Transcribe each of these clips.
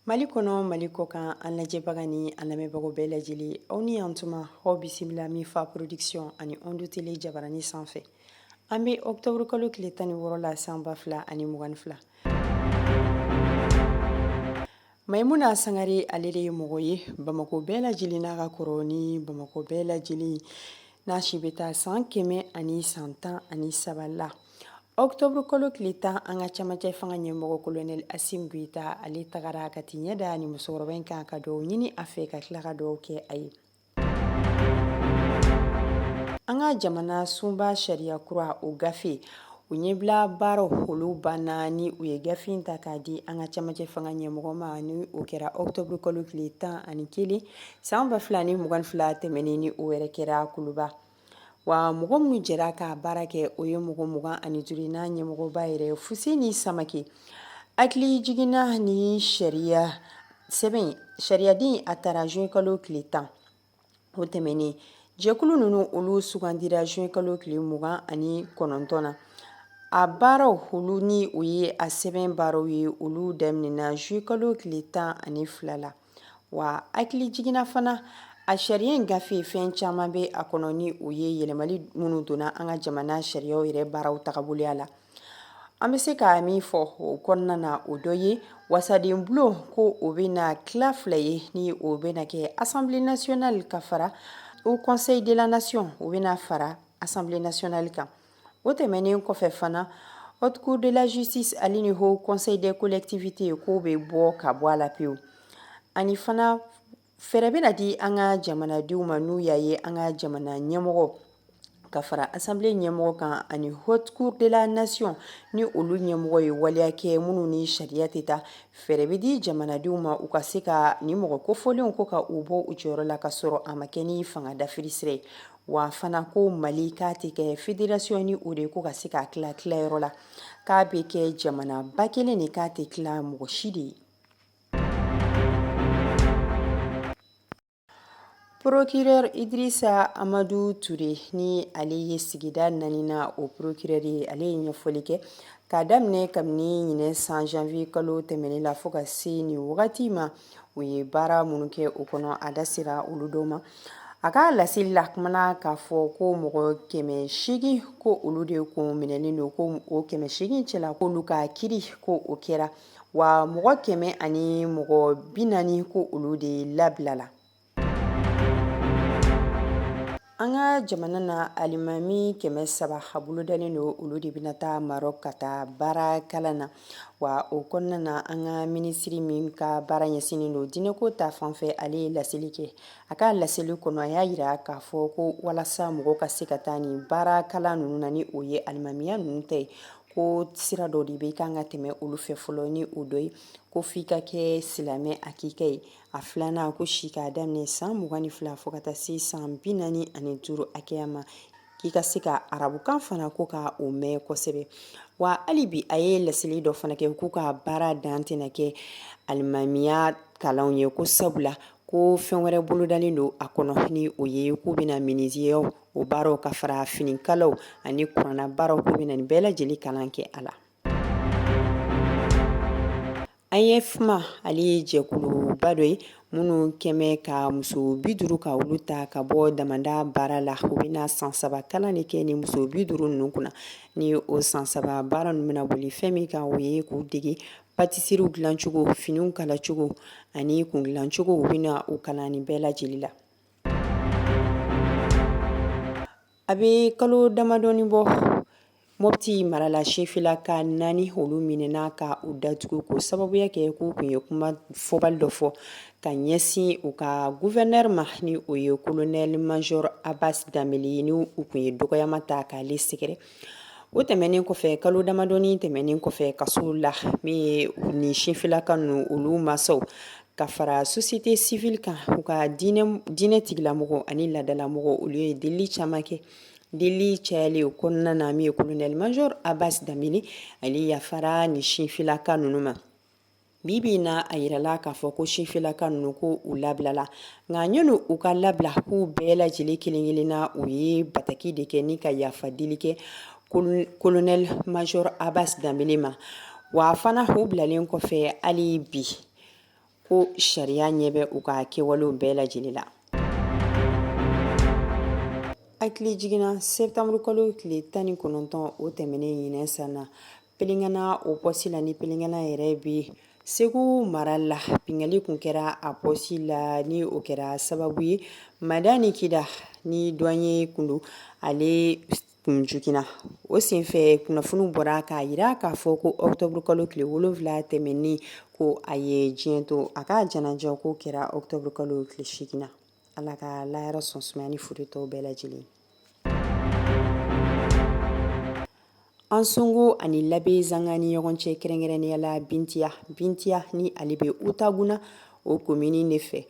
Mali kɔnɔ, Mali kɔkan, an lajɛbaga ni an lamɛnbagaw bɛɛ lajɛlen, aw ni yan tuma, aw bisimila Mifa Production ani Onde Télé jabarani sanfɛ. An bɛ octobre kalo tile 16 la, san 2022. Mayimuna Sangare, ale de ye mɔgɔ ye Bamakɔ bɛɛ lajɛlen n'a ka kɔrɔ ni Bamakɔ bɛɛ lajɛlen, n'a si bɛ taa san 113 la. Octobre kalo tile 10, an ka camancɛ fanga ɲɛmɔgɔ colonel Assimi Goïta, ale tagara ka t'i ɲɛ da ni musokɔrɔba in kan, ka dugawu ɲini a fɛ, ka tila ka dugawu kɛ a ye. An ka jamana sunba sariya kura, o gafe o ɲɛbila baaraw, olu banna ni u ye gafe in ta k'a di an ka camancɛ fanga ɲɛmɔgɔ ma. Ni o kɛra octobre kalo tile 11, san 2022 tɛmɛnen, ni o yɛrɛ kɛra Kuluba. Wa mɔgɔ minnu jɛra ka baara kɛ, o ye mɔgɔ 25, n'a ɲɛmɔgɔba yɛrɛ Fuseni Samake. Hakili jiginna ni sariya sɛbɛn sariyaden a tara juin kalo tile 10 o tɛmɛnen. Jɛkulu ninnu, olu sugandira juin kalo tile 29 na. A baaraw, olu ni o ye a sɛbɛn baaraw ye, olu daminɛna juin kalo tile 12 la. Wa hakili jiginna fana, a sariya in gafe, fɛn caman bɛ a kɔnɔ, ni o ye yɛlɛmali minnu donna an ka jamana sariyaw yɛrɛ baaraw tagaboloya la. An bɛ se ka min fɔ o kɔnɔna na, o dɔ ye wasadenbulon, ko o bɛna tila fila ye, ni o bɛna kɛ Assemblée nationale ka fara Haut Conseil de la Nation, o bɛna fara Assemblée nationale kan. O tɛmɛnen kɔfɛ fana, Haute Cour de la Justice ale ni Haut Conseil des collectivités, k'o bɛ bɔ ka bɔ a la pewu. Ani fana, fɛɛrɛ bɛna di an ka jamanadenw ma, n'u y'a ye an ka jamana ɲɛmɔgɔ ka fara Assemblée ɲɛmɔgɔ kan ani Haute Cour de la Nation, ni olu ɲɛmɔgɔ ye waleya kɛ minnu ni sariya tɛ taa, fɛɛrɛ bɛ di jamanadenw ma u ka se ka nin mɔgɔ kofɔlenw ko ka u bɔ u jɔyɔrɔ la, ka sɔrɔ a ma kɛ ni fanga dafiri sira ye. Wa fana, ko Mali k'a tɛ kɛ fédération, ni o de ko ka se k'a tila tilayɔrɔ la, k'a bɛ kɛ jamanaba kelen de, k'a tɛ tila mɔgɔ si de ye. Procureur Idrissa Amadou Touré, ni ale ye sigida naaninan o procureur ye, ale ye ɲɛfɔli kɛ k'a daminɛ kabini ɲinɛ san janvier kalo tɛmɛnen la fo ka se nin wagati ma, u ye baara minnu kɛ o kɔnɔ. A da sera olu dɔw ma a ka laseli la. Kumana k'a fɔ ko mɔgɔ 800, ko olu de kun minɛlen don, ko o 800 cɛla, k'olu ka kiri ko o kɛra, wa mɔgɔ 140, ko olu de labilala. An ka jamana na, alimami 300 a bolodalen don, olu de bɛna taa Maroc ka taa baara kalan na. Wa o kɔnɔna na, an ka minisiri min ka baara ɲɛsinnen don diinɛko ta fanfɛ, ale ye laseli kɛ. A ka laseli kɔnɔ, a y'a jira k'a fɔ ko walasa mɔgɔw ka se ka taa nin baara kalan ninnu na, ni o ye alimamiya ninnu ta ye, ko sira dɔ de bɛ kan ka tɛmɛ olu fɛ fɔlɔ. Ni o dɔ ye ko f'i ka kɛ silamɛ hakika ye. A filanan, ko si k'a daminɛ san 22 fo ka taa se san 45 hakɛya ma, k'i ka se ka arabukan fana ko ka o mɛn kosɛbɛ. Wa hali bi, a ye laseli dɔ fana kɛ k'u ka baara dan tɛna kɛ alimamiya kalanw ye, ko sabula ko fɛn wɛrɛ bolodalen don a kɔnɔ, ni o ye k'u bɛna menuisier o baaraw ka fara finikalaw ani kuranna baaraw, k'u bɛna nin bɛɛ lajɛlen kalan kɛ a la. AEFMA, ale ye jɛkuluba dɔ ye minnu kɛmɛ ka muso 50 ka olu ta ka bɔ damanda baara la. U bɛna san 3 kalan de kɛ ni muso 50 ninnu kunna. Ni o san 3 baara ninnu bɛna boli fɛn min kan, o ye k'u dege patisiriw dilancogo, finiw kalacogo ani kun dilancogo. U bɛna o kalan nin bɛɛ lajɛlen la. A bɛ kalo damadɔni bɔ, Mopti mara la, sifinlaka naani, olu minɛna ka u datugu ko sababuya kɛ k'u kun ye kuma fɔbali dɔ fɔ ka ɲɛsin u ka gouverneur ma, ni o ye colonel major Abbas Dambele, ni u kun ye dɔgɔyama ta k'ale sɛgɛrɛ. O tɛmɛnen kɔfɛ, kalo damadɔni tɛmɛnen kɔfɛ kaso la, min ye nin sifinlaka ninnu, olu masaw ka fara société civile kan, u ka diinɛ tigilamɔgɔ ani laadalamɔgɔ, olu ye delili caman kɛ. Delili cayalen o kɔnɔna na, min ye colonel major Abbas Dambele, ale yafara nin sifinlaka ninnu ma. Bi bi in na, a yirala k'a fɔ ko sifinlaka ninnu, ko u labilala. Nka yanni u ka labila, k'u bɛɛ lajɛlen kelen kelen na, u ye bataki de kɛ ni ka yafa deli kɛ colonel major Abbas Dambele ma. Wa fana, u bilalen kɔfɛ, hali bi ko sariya ɲɛ bɛ u ka kɛwalew bɛɛ lajɛlen la. Hakili jiginna septembre kalo tile 19 o tɛmɛnen ɲinɛ san na, Pelengana o pɔsi la, ni Pelengana yɛrɛ bɛ Segu mara la, binkanni kun kɛra a pɔsi la, ni o kɛra sababu ye Madani Kida ni douanier kun don, ale kun joginna. O senfɛ kunnafoniw bɔra k'a jira k'a fɔ ko octobre kalo tile 7 tɛmɛnen ko a ye diɲɛ to. A ka janaja ko kɛra octobre kalo tile 8 na. Ala ka lahara sɔn sumaya ni furu tɔw bɛɛ lajɛlen. Ansongo ani Labezanga ni ɲɔgɔn cɛ, kɛrɛnkɛrɛnnenya la Bintiya. Bintiya ni ale bɛ Utaguna o komini de fɛ,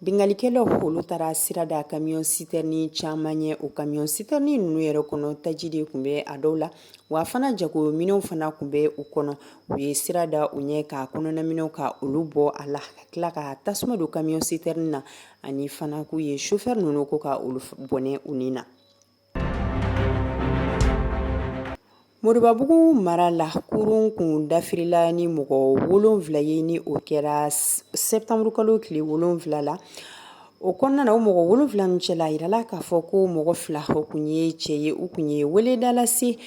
binkannikɛlaw olu taara sira da camion citerne caman ɲɛ. O camion citerne ninnu yɛrɛ kɔnɔ, taji de tun bɛ a dɔw la, wa fana jagominɛnw fana tun bɛ u kɔnɔ. U ye sira da u ɲɛ ka kɔnɔnaminɛnw ka olu bɔ a la, ka tila ka tasuma don camion citerne na, ani fana k'u ye chauffeur ninnu ko ka olu bɔnɛ u ni na. Moribabugu mara la, kurun kun dafirila ni mɔgɔ 7 ye, ni o kɛra septembre kalo tile 7 la. O kɔnɔna na, o mɔgɔ 7 ninnu cɛla, a yirala k'a fɔ ko mɔgɔ 2 o kun ye cɛ ye. U kun ye weleda lase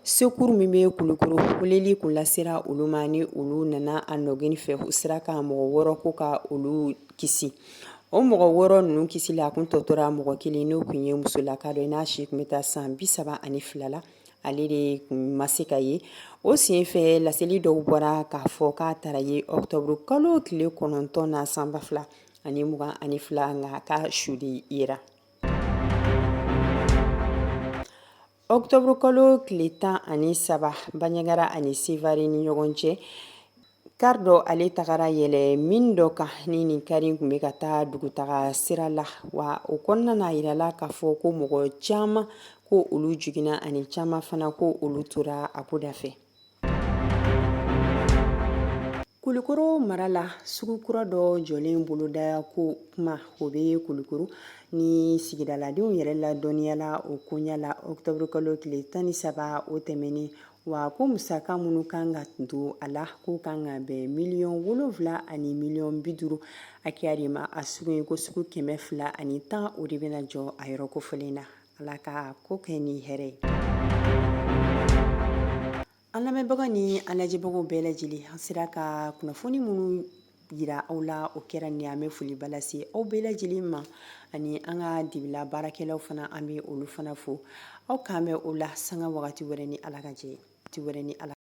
secours min bɛ Kulukoro, weleli kun lasera olu ma, ni olu nana a nɔgɔni fɛ. U sera ka mɔgɔ 6 ko ka olu kisi. O mɔgɔ 6 ninnu kisila, a kun tɔ tora mɔgɔ kelen, n'o kun ye musolaka dɔ ye, n'a si kun bɛ taa san 32 la. Ale de kun ma se ka ye. O senfɛ laseli dɔw bɔra k'a fɔ k'a taara ye octobre kalo tile 9 na san 2022, nka k'a su de yera. Octobre kalo tile 13, Bandiagara ani Sevare ni ɲɔgɔn cɛ, kari dɔ ale tagara yɛlɛ mine dɔ kan, ni nin kari tun bɛ ka taa dugutaga sira la. Wa o kɔnɔna na, a yirala k'a fɔ ko mɔgɔ caman ko olu jiginna, ani caman fana ko olu tora a ko da fɛ. Kulukoro mara la, sugu kura dɔ jɔlen boloda ko kuma o bɛ Kulukoro, ni sigidaladenw yɛrɛ ladɔnniyala o koɲa la octobre kalo tile 13 o tɛmɛnen. Wa ko musaka minnu kan ka don a la, k'o kan ka bɛn miliyɔn 7 ani miliyɔn 50 hakɛya de ma. A sugu ye ko sugu 210, o de bɛna jɔ a yɔrɔ kofɔlen na. Ala ka ko kɛ ni hɛrɛ ye. An lamɛnbagaw ni an lajɛbagaw bɛɛ lajɛlen, an sera ka kunnafoni minnu yira aw la, o kɛra nin. An bɛ foliba lase aw bɛɛ lajɛlen ma, ani an ka dibila baarakɛlaw fana, an bɛ olu fana fo. Aw k'an bɛn o la sanga wagati wɛrɛ ni Ala ka jɛ wɛrɛ ni Ala.